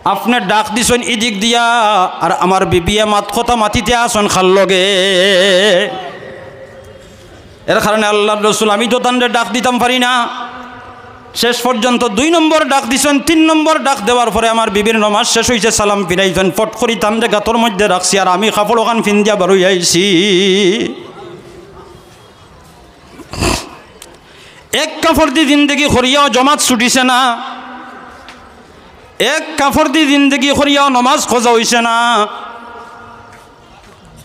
আপনে ডাক দিছইন ইদিক দিয়া, আর আমার বিবিয়ে মাত কথা মাতিতে আছইন খার লগে। এর কারণে আল্লার রসুল, আমি তো তানরে ডাক দিতাম পারি না। শেষ পর্যন্ত দুই নম্বর ডাক দিছইন, তিন নম্বর ডাক দেওয়ার পরে আমার বিবির নমাজ শেষ অইছে, সালাম ফিরাইছইন, ফট করি তানরে গাতর মধ্যে রাখছি, আর আমি কাপড় ওখান ফিন্দিয়া বারইয়া আইছি। এক কাপড় দি জিন্দেগি করিয়াও জমাত ছুটিছে না, এক কাপড় দি জিন্দেগি করিয়াও নমাজ কজা অইছে না।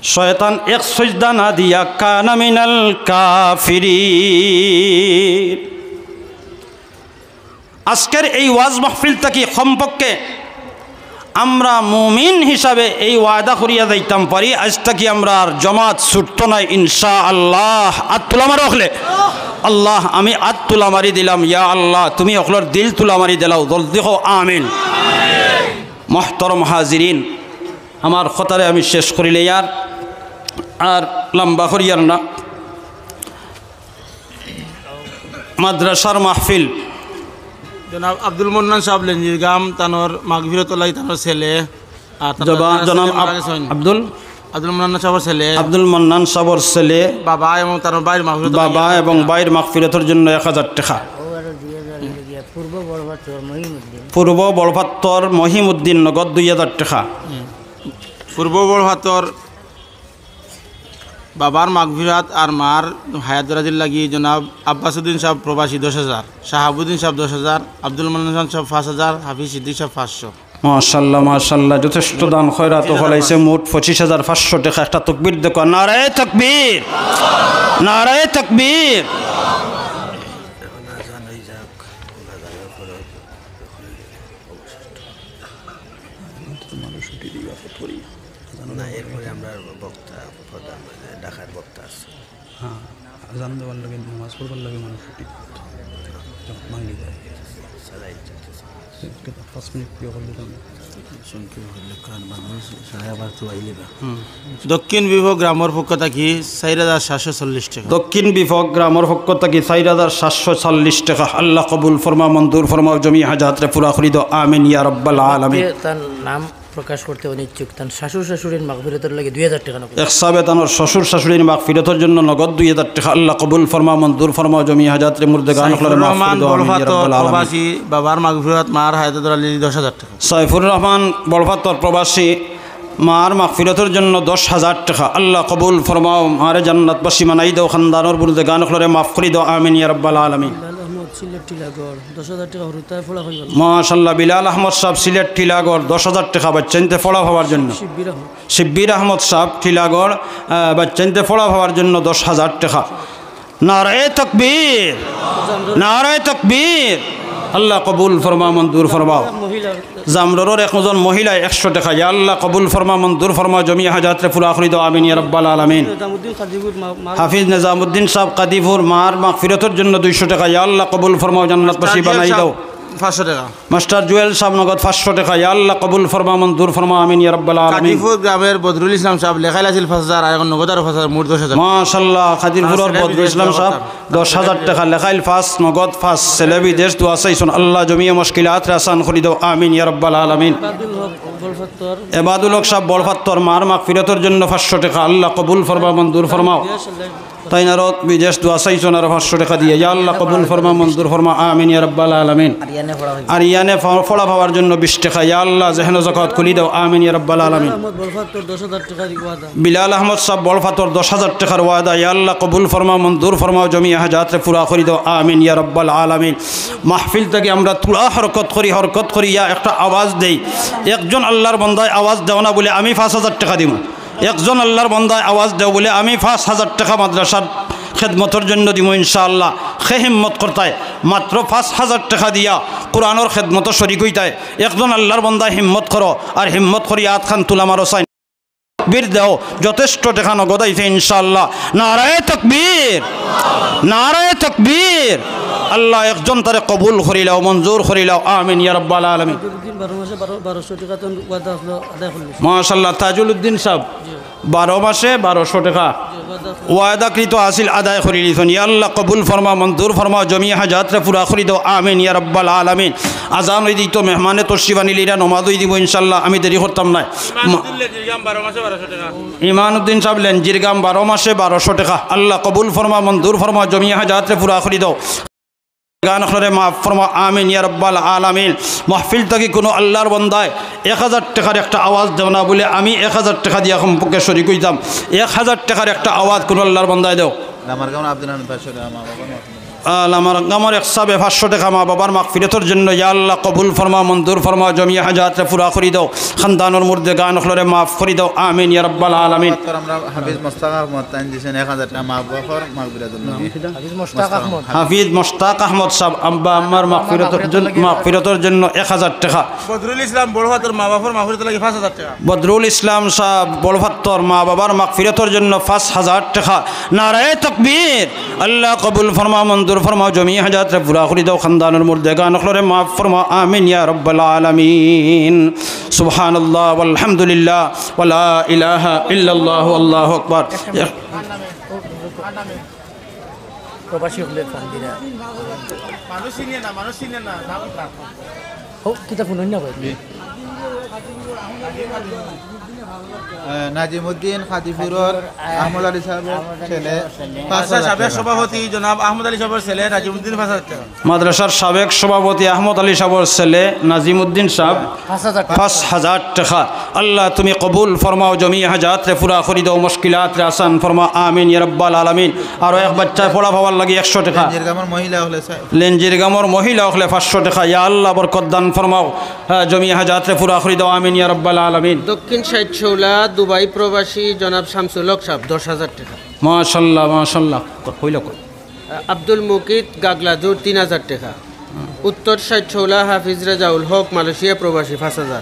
শয়তান এক সইজদা না দিয়া কানা মিনাল কাফিরিন। আজকের এই ওয়াজ মাহফিল থাকি কমপক্ষে আমরা মুমিন হিসাবে এই ওয়াদা করিয়া যাইতাম পারি, আইজ থাকি আমরার জমাত ছুটতো নায় ইনশাআল্লাহ। আত তুলা মারো অকলে। আল্লাহ, আমি আত তুলা মারি দিলাম, ইয়া আল্লাহ, তুমি অকলর দিল তুলা মারি দিলাও, জলদি কও আমিন। মুহতারাম হাজিরিন, আমার কথারে আমি শেষ করিলে আর, আর লম্বা করিয়ার না। মাদ্রাসার মাহফিল। জনাব আব্দুল মান্নান সাহেব লেঞ্জিরগাম, তানর মাগফিরতর লাগি তানর ছেলে, আর তানর জবা-, ছেলে জনাব মারা আব-, গেছইন। আব্দুল? আব্দুল মান্নান সাহেবর ছেলে। আব্দুল মান্নান সাহেবর ছেলে। বাবা এবং তানর ভাইর মাগফিরতর বাবা লাগি এবং ভাইর মাগফিরতর জন্য এক হাজার টাকা। ও আরো দুই হাজার হইল গিয়া পূর্ব বড়পাত্তর মহিমুদ্দিন। পূর্ব বড়পাত্তর মহিমুদ্দিন নগদ দুই হাজার টাকা। হুম। পূর্ব বড়ফাত্তর বাবার মাগফিরাত আর মার হায়াত দরাজির লাগি জনাব আব্বাসউদ্দিন সাহেব প্রবাসী দশ হাজার, শাহাবুদ্দিন সাহেব দশ হাজার, আব্দুল মান্নান সাহেব পাঁচ হাজার, হাফিজ সিদ্দিক সাহেব পাঁচশো। মাশাআল্লাহ, মাশাআল্লাহ, যথেষ্ট দান খয়রাত অকল আইছে, মোট পঁচিশ হাজার পাঁচশো টেকা। একটা তকবীর দেখো, নারায়ে তকবীর, নারায়ে তকবীর। না, এরপরে আমরা বক্তা, প্রধান, মানে, ঢাকার বক্তা আছে। হ্যাঁ, আজান দেওয়ার লগে, নামাজ পড়বার লগে মানুষ উঠি ভাঙ্গি যায়। পাঁচ মিনিট ইয়ে করলে তো আমরা দক্ষিণ বিভাগ গ্রামর পক্ষ থাকি চাইর হাজার সাতশো চল্লিশ টেকা। দক্ষিণ বিভাগ গ্রামর পক্ষ থাকি চাইর হাজার সাতশো চল্লিশ টেকা। আল্লাহ কবুল ফরমা, মঞ্জুর ফরমাও, জমি হাজাতরে পুরা করি দাও। আমিন ইয়া রাব্বাল আলামিন। তার নাম প্রকাশ করতে অনিচ্ছুক, তান শ্বশুর শাশুড়ির মাগফিরাতর লাগি দুই হাজার টেকা নগদ। এক সাবে তানোর শ্বশুর শাশুড়ির মাগফিরাতর জন্য নগদ দুই হাজার টেকা। আল্লাহ কবুল ফরমা, মঞ্জুর ফরমাও, জমি হাজাতরে মুর্দেগান অকলরে মাফ করি দাও। আমিন ইয়া রাব্বাল আলামিন। প্রবাসী বাবার মাগফিরাত, মার হায়াত দরাজির লাগি দশ হাজার টেকা। সাইফুর রহমান বড়ফাত্তর প্রবাসী মার মাগফিরাতর জন্য দশ হাজার টেকা। আল্লাহ কবুল ফরমাও, মারে জান্নাতবাসী বানাই দাও, খানদানর মুর্দেগান অকলরে মাফ করি দাও। আমিন ইয়া রাব্বাল আলামিন। বিলাল আহমদ সিলেট টিলাগড়, দশ হাজার টেকা হুরুতায় পড়া হইল। মাশাআল্লাহ, বিলাল আহমদ সাহেব সিলেট টিলাগড়, দশ হাজার টেকা বাচ্চাইন্তে পড়া হওয়ার জন্য। শিব্বির আহমদ। শিব্বির আহমদ সাহেব টিলাগড়, আহ, বাচ্চাইন্তে পড়া হওয়ার জন্য দশ হাজার টেকা। নারায়ে তাকবীর, নারায়ে তাকবীর। আল্লাহ কবুল ফরমা, মঞ্জুর ফরমাও। মহিলা। জামরোর একজন মহিলা একশো টেকা। ইয়া আল্লাহ কবুল ফরমা, মঞ্জুর ফরমা, জমি হাজাতরে পুরা করি দাও। আমিন ইয়া রাব্বাল আলামিন। নিজামুদ্দিন কাদিপুর মা-, মা- হাফিজ নিজামুদ্দিন সাহেব কাদিপুর, মার মাগফিরাতর জন্য দুইশো টেকা। ইয়া আল্লাহ কবুল ফরমাও, জান্নাতবাসী বানাই দাও। পাঁচশো টেকা। মাস্টার জুয়েল সাহেব নগদ পাঁচশো টেকা। ইয়া আল্লাহ কবুল ফরমা, মঞ্জুর ফরমা। আমিন ইয়া রাব্বাল আলামিন। কাদিপুর গ্রামের বদরুল ইসলাম সাহেব লেখাইল আছিল পাঁচ হাজার, আর এখন নগদ আরো পাঁচ হাজার, মোট দশ হাজার। মাশাআল্লাহ, কাদিপুরর বদরুল ইসলাম সাহেব দশ হাজার টেকা, লেখাইল পাঁচ, নগদ পাঁচ, ছেলে বিদেশ দোয়া চাইছন। আল্লাহ জমিয়ে মুশকিলাতরে আসান করি দাও। আমিন ইয়া রাব্বাল আলামিন। এবাদুল হক বড়ফাত্তর। এবাদুল হক সাহেব বড়ফাত্তর, মার মাগফিরাতর জন্য পাঁচশো টেকা। আল্লাহ কবুল ফরমা, মঞ্জুর ফরমাও। তাইনারও বিদেশ দোয়া চাইছন আরো পাঁচশো টেকা দিয়া। ইয়া আল্লাহ কবুল ফরমা, মঞ্জুর ফরমা। আমিন ইয়া রাব্বাল আলামিন। আর ইয়ানে পড়া হইব। আর ইয়ানে ফ-, পড়া পাওয়ার জন্য বিশ টেকা। ইয়া আল্লাহ জেহেন ও জাকাত খুলি দাও। আমিন ইয়া রাব্বাল আলামিন। আহমদ বড়ফাত্তর দশ হাজার টেকা দি ওয়াদা। বিলাল আহমদ সাহেব বড়ফাত্তর দশ হাজার টেকার ওয়াদা। ইয়া আল্লাহ কবুল ফরমা, মঞ্জুর ফরমাও, জমি হাজাতরে পুরা করি দাও। আমিন ইয়া রাব্বাল আলামিন। মাহফিল থাকি আমরা থুড়া হরকত করি, হরকত করি ইয়া একটা আওয়াজ দেই। একজন আল্লাহর বন্দায় আওয়াজ দেও না বুলে আমি পাঁচ হাজার টেকা দিমু। একজন আল্লাহর বন্দায় আওয়াজ দেও বুলে আমি পাঁচ হাজার টেকা মাদ্রাসার খেদমতর জন্য দিমু ইনশাআল্লাহ। হে হিম্মত করতায়, মাত্র পাঁচ হাজার টেকা দিয়া কোরআনর খেদমতো শরিক অইতায়। একজন আল্লাহর বন্দায় হিম্মত করো, আর হিম্মত করি আতখান তুলা মারো চাই। তকবীর দেও, যথেষ্ট টেকা নগদ আইছে ইনশাআল্লাহ। নারায়ে তকবীর, নারায়ে তকবীর। আল্লাহ একজন তারে কবুল করিলাও, মঞ্জুর করিলাও। আমিন ইয়া রাব্বাল আলামিন। তাজুলউদ্দিন বারো মাসে বারো, বারোশো টেকা তো ওয়াদা আসলো, আদায় করলো। মাশাআল্লাহ, তাজুলউদ্দিন সাহেব জি। বারো মাসে বারোশো টেকা জি, ওয়াদা আসলো। ওয়াদাকৃত আছিল, আদায় করিলিছন। ইয়া আল্লাহ কবুল ফরমা, মঞ্জুর ফরমা, জমি হাজাতরে পুরা করি দাও। আমিন ইয়া রাব্বাল আলামিন। আজান অই দিতো, মেহমানে তশরিফ আনিলিরা, নমাজ অই দিবো ইনশাআল্লাহ, আমি দেরি করতাম নায়। মা- ইমানুদ্দিন সাহেব লেঞ্জির গাম বারো মাসে বারোশো টেকা। আল্লাহ কবুল ফরমা, মঞ্জুর ফরমা, জমি হাজাতরে পুরা করি দাও। গান অকলরে মাফ ফরমা, আমিন ইয়া রাব্বাল আলামিন। মাহফিল থাকি কুনু আল্লাহর বন্দায় এক হাজার টেকার একটা আওয়াজ দেও না বুলে আমি এক হাজার টেকা দিয়া কমপক্ষে শরিক অইতাম। এক হাজার টেকার একটা আওয়াজ কুনু আল্লাহর বন্দায় দেও। লামারগামর আব্দুল হামিদ ভাই, মা বাবার মাফ। আহ, লামারগামর এক সাবে পাঁচশো টেকা মা বাবার মাগফিরাতর জন্য, ইয়া আল্লাহ কবুল ফরমা, মঞ্জুর ফরমা, জমি হাজাতরে পুরা করি দাও, খানদানর মুর্দেগান অকলরে মাফ করি দাও, আমিন ইয়া রাব্বাল আলামিন। আমরা হাফিজ মোস্তাক আহমদ তাইন দিছেন এক হাজার টেকা মা বাবার মাগফিরাতর লাগি। হাফিজ মোস্তাক আহমদ। হাফিজ মোস্তাক আহমদ সাহেব আব্বা আম্মার মাগফিরাতর জন্য, মাগফিরাতর জন্য এক হাজার টেকা। বদরুল ইসলাম বড়ফাত্তর মা বাবার মাগফিরাতর লাগি পাঁচ হাজার টেকা। বদরুল ইসলাম সাহেব বড়ফাত্তর মা বাবার মাগফিরাতর জন্য পাঁচ হাজার টেকা। নারায়ে তাকবীর। আল্লাহ কবুল ফরমা, মঞ্জুর ফরমা, জমি হাজাতরে পুরা করি দাও, খানদানর মুর্দেগান অকলরে মাফ ফরমা, আমিন ইয়া রাব্বাল আলামিন। সুবহানাল্লাহ, ওয়ালহামদুলিল্লাহ, ওয়ালা ইলাহা ইল্লাল্লাহু, আল্লাহু আকবার। প্রবাসী অকলর ফোন দিরা। মানুষ চিনে না, মানুষ চিনে না, নাম কি? ও, কিতা ফোন অইন্য ভাই? আহ, নাজিমুদ্দিন কাদিপুরর আহমদ আলী সাহেবর ছেলে, পাঁচ আচ্ছা, হাজার সাবেক টাকা। সভাপতি জনাব আহমদ আলী সাহেবর ছেলে নাজিমুদ্দিন পাঁচ হাজার টাকা। মাদ্রাসার সাবেক সভাপতি আহমদ আলী সাহেবর ছেলে নাজিমুদ্দিন সাহেব পাঁচ হাজার টাকা। পাঁচ হাজার টাকা। আল্লাহ, তুমি কবুল ফরমাও, জমি হাজাতরে পুরা করি দাও, মুশকিলাতরে আসান ফরমাও, আমিন ইয়া রাব্বাল আলামিন। আরো এক বাচ্চায় পড়া পাওয়ার লাগি একশো টাকা। লেঞ্জিরগামর মহিলা অকলে সা- লেঞ্জিরগামর মহিলা অকলে পাঁচশো টাকা। ইয়া আল্লাহ, বরকত দান ফরমাও। হ্যাঁ, জমি হাজাতরে পুরা করি দাও, আমিন ইয়া রাব্বাল আলামিন। দক্ষিণ সাইড শৌলা দুবাই প্রবাসী জনাব শামসুল হক সাহেব দশ হাজার টাকা। মাশাআল্লাহ, মাশাআল্লাহ। কই, কইলা কই? আব্দুল মুকিত গাগলাজুর তিন হাজার টাকা। উত্তর সাইড শৌলা হাফিজ রেজাউল হক মালয়েশিয়া প্রবাসী পাঁচ হাজার।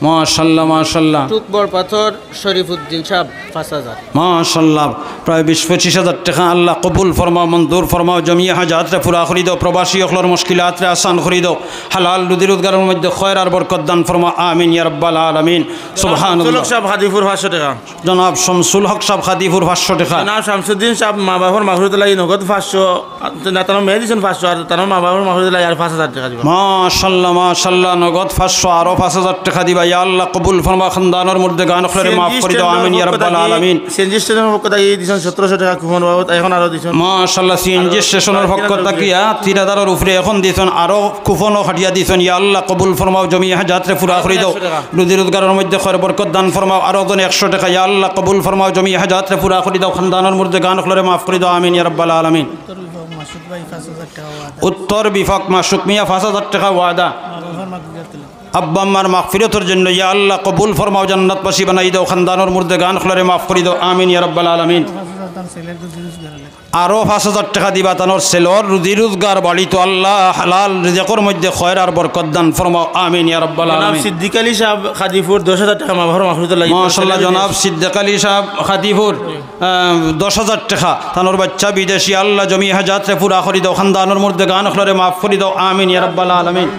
মাশাআল্লাহ, মাশাআল্লাহ। টুক বরপাথর শরীফুদ্দিন সাহেব পাঁচ হাজার। মাশাআল্লাহ, প্রায় বিশ পঁচিশ হাজার টাকা। আল্লাহ কবুল ফরমাও, মঞ্জুর ফরমাও, জমি হাজাতরে পুরা করি দাও, প্রবাসী অকলর মুশকিলাতরে আসান করি দাও, হালাল রুজি রোজগারর মধ্যে খয়র আর বরকত দান ফরমাও, আমিন ইয়া রাব্বাল আলামিন। সুবহানাল্লাহ। শামসুল হক সাহেব কাদিপুর পাঁচশো টাকা। জনাব শামসুল হক সাহেব কাদিপুর পাঁচশো টাকা। জনাব শামসুদ্দিন সাহেব মা বাপর মাগফিরাতর লাগি নগদ পাঁচশো, না, তার মেয়ে দিছেন পাঁচশো, আর তার মা বাপর মাগফিরাতর লাগি আর পাঁচ হাজার টাকা দিবা। মাশাআল্লাহ, মাশাআল্লাহ, নগদ পাঁচশো, আরো পাঁচ হাজার টাকা দিবা। ইয়া আল্লাহ, কবুল ফরমা, খানদানর মুর্দেগান অকলরে মাফ করি দাও, আমিন ইয়া রাব্বাল আলামিন। সিএনজি স্টেশনর পক্ষ থাকি দিছেন সতেরোশো টাকা কুপন বাবদ, এখন আরো দিছেন। মাশাআল্লাহ, সিএনজি স্টেশনর পক্ষ থাকিয়া তিন হাজারর উপরে এখন দিছেন, আরো কুপনও কাটিয়া দিছেন। ইয়া আল্লাহ, কবুল ফরমাও, জমি হাজাতরে পুরা করি দাও, রুজি রোজগারর মধ্যে খয়র বরকত দান ফরমাও। আরো জন একশো টাকা, ইয়া আল্লাহ, কবুল ফরমাও, জমি হাজাতরে পুরা করি দাও, খানদানর মুর্দেগান অকলরে মাফ করি দাও, আমিন ইয়া রাব্বাল আলামিন। উত্তর বিভাগ মাসুদ ভাই পাঁচ হাজার টাকা ওয়াদা। উত্তর বিভাগ মাসুক মিয়া পাঁচ হাজার টাকা ওয়াদা। মা বাবার মাগফিরাতুল আব্বা আম্মার মাগফিরাতর জন্য, ইয়া আল্লাহ, কবুল ফরমাও, জান্নাতবাসী বানাই দাও, খানদানর মুর্দেগান অকলরে মাফ করি দাও, আমিন ইয়া রাব্বাল আলামিন। পাঁচ হাজার দান ছেলের রুজি রোজগার অইলে। আরো পাঁচ হাজার টাকা দিবা তানর ছেলের রুজি রোজগার বাড়িত, আল্লাহ, হালাল রিজিকর মধ্যে খয়র আর বরকত দান ফরমাও, আমিন ইয়া রাব্বাল জনাব আলামিন। সিদ্দিক আলী সাহেব কাদিপুর দশ হাজার টাকা মা বাবার মাগফিরাতর লাগি। মাশাআল্লাহ, জনাব সিদ্দিক আলী সাহেব কাদিপুর, আহ, দশ হাজার টাকা। তানর বাচ্চা বিদেশি, আল্লাহ, জমি হাজাতরে পুরা করি দাও, খানদানর মুর্দেগান অকলরে মাফ করি দাও, আমিন ইয়া রাব্বাল আলামিন।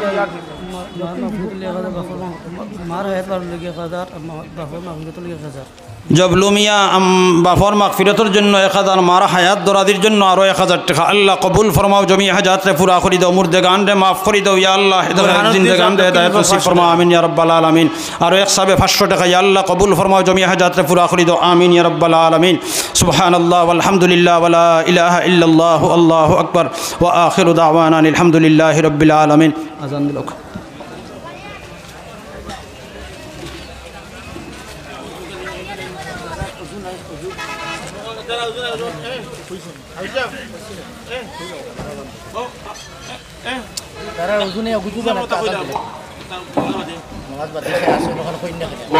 মার হায়াত বাড়ার লাগি এক হাজার, বাপর মাগফিরাতর লাগি এক হাজার। জবলু মিয়া, আম, বাপর মাগফিরাতর জন্য এক হাজার, মার হায়াত দরাজির জন্য আরো এক হাজার টাকা। আল্লাহ কবুল ফরমাও, জমি হাজাতরে পুরা করি দাও, মুর্দেগানরে মাফ করি দাও, ইয়া আল্লাহ, হেদায়েত, জিন্দেগানরে হেদায়েত নসিব ফরমাও, আমিন ইয়া রাব্বাল আলামিন। আরো এক সাবে পাঁচশো টাকা, ইয়া আল্লাহ কবুল ফরমাও, জমি হাজাতরে পুরা করি দাও, আমিন ইয়া রাব্বাল আলামিন। সুবহানাল্লাহ ওয়ালহামদুলিল্লাহ ওয়ালা ইলাহা ইল্লাল্লাহু আল্লাহু আকবার ওয়া আখিরু দাওয়ানা আনিল হামদুলিল্লাহি রাব্বিল আলামিন। আজান দিল। তারা ওজনে গুজু বানাতে আজান দিলে। নামাজ বাদ দিয়ে আসে, ওখানে কই না।